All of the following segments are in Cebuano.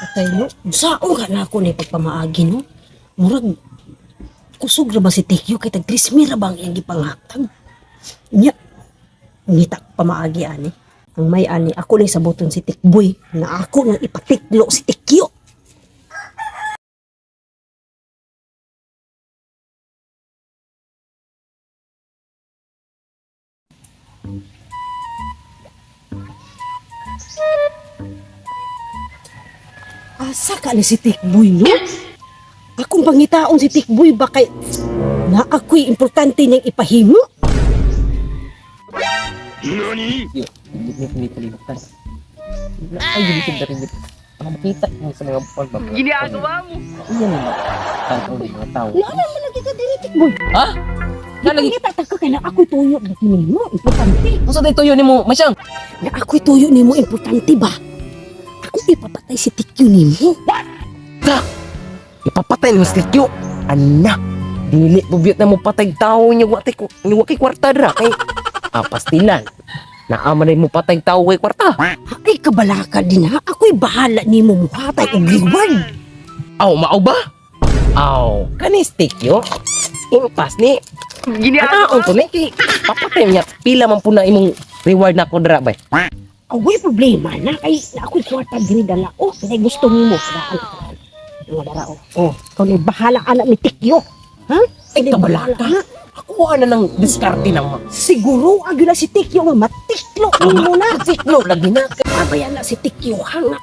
Patay no. Sao ka na ako ni pagpamaagi no? Murag kusog ra ba si Tikyo kay tag 3,000 ra ba ang iyang gipanghatag? Nya ngita pamaagi ani. Ang may ani ako ni sabuton si Tikboy na ako nang ipatiklo si Tikyo. Asa ka ni si Tikboy no? Akong pangitaon si Tikboy ba kay na ako'y importante niyang ipahimo? Yun, hindi ko kalimutan. Ay, hindi ko darinig. Ang makita mo sa mga buwan ba? Ginagawa mo. Iyan ang tao ng mga tao. Wala man lagi ka diri, Tikboy. Ha? Nalagi. Ipangita ta ka kay na ako'y tuyo na nimo, importante. Kung sa tuyo ni mo, masyang. Na ako'y tuyo nimo importante ba? Ako ipapatay si Tikyo nimo. Ipapatay mo sa tikyo. Ana, dili bubiyot na mo patay tao niya wati ko. Niya kay kwarta dra kay. Ah, pastilan. Naama na mo patay tao kay kwarta. Ay kabalaka din ha. Ako'y bahala nimo muhatay og reward. Aw, mao ba? Aw, kanis tikyo. Impas ni. Ginagawa Anaon to ni kay papatay niya. Pila man po na imong reward na ko dra bay. Away problema na kay na ako'y kwarta diri dala. Oh, kay gusto nimo. Daan. Nga dara oh. Oh. Ikaw ni bahala anak ni Tikyo. Ha? Ay, Ikaw ni kabalaka. bahala, ha? Ako na ng diskarte ng mga. Siguro agyo na si Tikyo nga matiklo nimo na. Tiklo lagi na. Abaya na si Tikyo ha nga.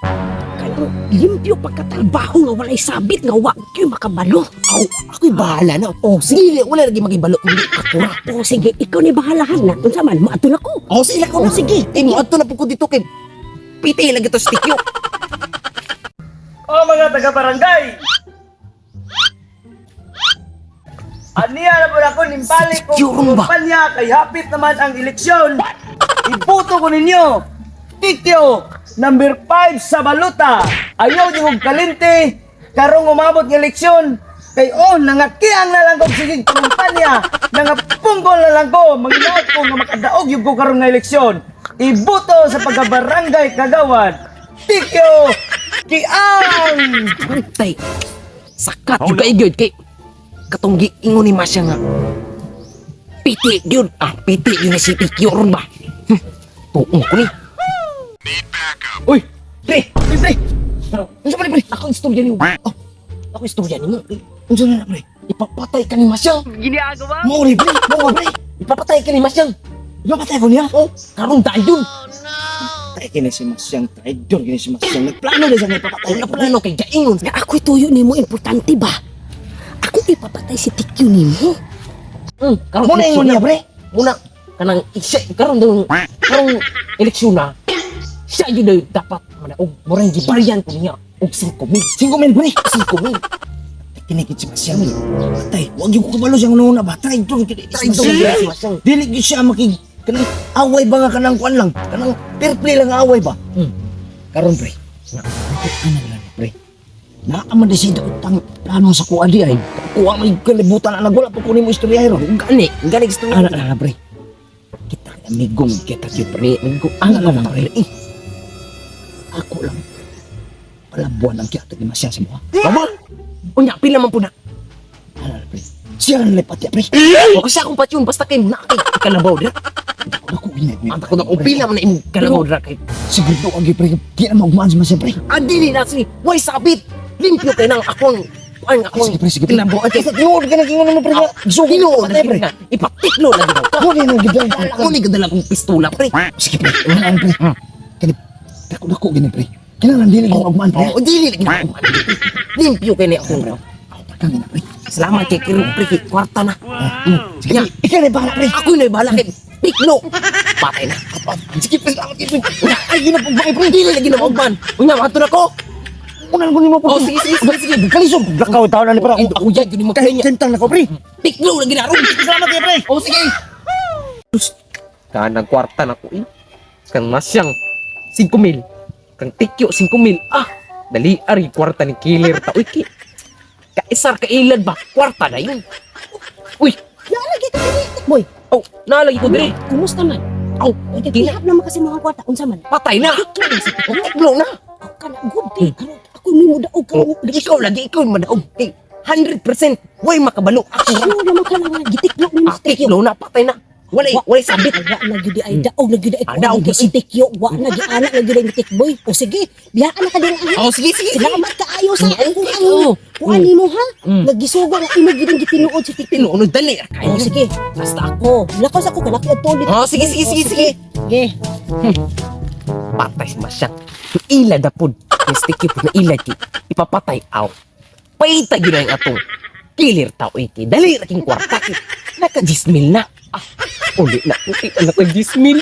Kanang limpyo pagkatrabaho nga walay sabit nga wa gyud makabalo. Aw, ako'y bahala na. Oh, sige, wala lagi magibalo kundi ako ra. O sige, ikaw ni bahalahan na. Unsa man moadto na ko. Oh, sige ko Oh, na. sige. Eh, mo adto na po ko dito kay piti lagi to sa tikyo. O mga taga-barangay! Aniya na po ako nimbalik ko Siguro ba? kumpanya kay hapit naman ang eleksyon. Iboto ko ninyo. Tikyo, number 5 sa baluta. Ayaw di kong kalinte. Karong umabot ng eleksyon. Kay oh, nangakiang na lang kong sigig kumpanya. Nangapunggol na lang ko. Manginaot ko nga makadaog yung ko karong nga eleksyon. Iboto sa pagkabarangay kagawad. Tikyo, kiang! Tay. Sakat yung kay gyud kay katong giingon ni Masya nga. Piti gyud. Ah, piti gyud na si Tikyo ron ba? Tuong ko ni. Uy, pre, Uy, pre! Unsa man ni pre? Ako istorya nimo. Oh, ako istorya nimo. Unsa na na, pre? Ipapatay ka ni Masyang. Ginagawa Mo rin, pre. Mo pre. Ipapatay ka ni Masyang. Ipapatay ko niya? Oh, karon dayon. Tay kini si Masyang, traidor kini si Masyang. Nagplano na siya nga ipapatay. Ang plano kay gaingon. Na ako'y tuyo nimo importante ba? Ako ipapatay si Tikyo nimo. Karon Muna ingon niya, pre. Muna kanang siya karon daw karong eleksyon na. Siya yun daw dapat manaog murang gibaryan ko niya og 5,000. 5,000, pre. 5,000. Kini kini si Masyang. Patay, wag yung kabalo siyang una ba? Traidor kini si Traidor Masyang. kini si Masyang. Dili gyud siya makig kanang away ba nga kanang kuan lang? Kanang fair play lang nga away ba? Karon pre. Ana lang pre. Naa man di siya utang plano sa kuan di ay. Kuha man kalibutan na wala pa kunin mo istorya ron. Gani, gani gusto Ana na pre. Kita amigong kita gyud pre. Amigo, Ana lang pre. Eh, Ako lang. Palabuan ang kiyatag ni Masyang sa mga. Mama. Unya pila man po na. Ana na pre. Siya na pati pre. Wa ko siya akong patyon basta kay na kay kalabaw dira. Ako ginag. Ang takot na pila man na imong kalabaw dira kay Siguro ang pre. Di na maugmaan si Masyang pre. Adili na si way sabit. Limpyo kay nang akong ang akong Sige pre, sige pre. kalabaw. Ay, Basta tinuod ka na kingon mo pre. Gisugo Tinuod patay pre. na ipatiklo lagi daw ka. Muna nang gid. Ako ni gadala kong pistola pre. Sige pre, wala ang pre. Kani dako dako gini pre. Kinahanglan dili gyud maugmaan pre. Oh, dili lagi na akong Limpyo kay ni akong Ako pagkang ina pre. Salamat kay Kiro pre kay kwarta na. Sige, ikaw na bahala pre. Ako na bahala kay Tiklo. Patay na. Sige pre, salamat pre. Ay ginapugmay pre. Dili lagi na maugman. Unya mato na ko. Unan ko nimo pre. Oh, sige sige sige sige. Kalisod lakaw taon na ni pre. Ako ako yan yun mo Kahit kanya. kentang na ko pre. Tiklo lagi na ron. Salamat pre. Oh, sige. Kanang kwarta na ko eh. Kang masyang 5,000. Kang tikyo 5,000. Ah, dali ari kwarta ni killer ta. Uy, ki. Kaisar kailad ba? Kwarta na yun. Uy, Naalagi ka diri, Tikboy. oh, naalagi ko diri. Kumusta man? Aw, Kay gina, gihap naman kasi mga kwarta. Unsa man? patay na. Tiklo na si Tikyo. Tiklo na. Kana good day. Karon ako'y mi mo daog ka. Oh, ikaw lagi, ikaw yung madaog. Eh, 100% way makabalo ako. Sure naman ka na nga gitiklo ni Ah, si Tikyo. tiklo na, patay na. Walay sabit. Wa na gyud ay daog na gyud ay Ah, daog kuan si Tikyo, wa na gyud ana na gyud ay tikboy. O sige, biyaan na ka din ah. Oh, sige, sige, sige. Salamat kaayo sa Mm, akong okay, ang oh. kuan nimo ha. Mm. Nagisugo nga imo gyud ang gitinuod si Tikyo. Tinuod, dali. Kayo. O sige. Basta ako. Oh, lakaw sa ako kanaki adto ulit. Oh, sige, sige, sige, sige. Sige. Patay si Masya. Ila da pod. Yung sticky pod na ila ki. Ipapatay aw. Paita gyud ang atong killer tao iki. Dali ra king kwarta ki. Naka 10 mil na. Ah, uli na. Uli na naka 10 mil.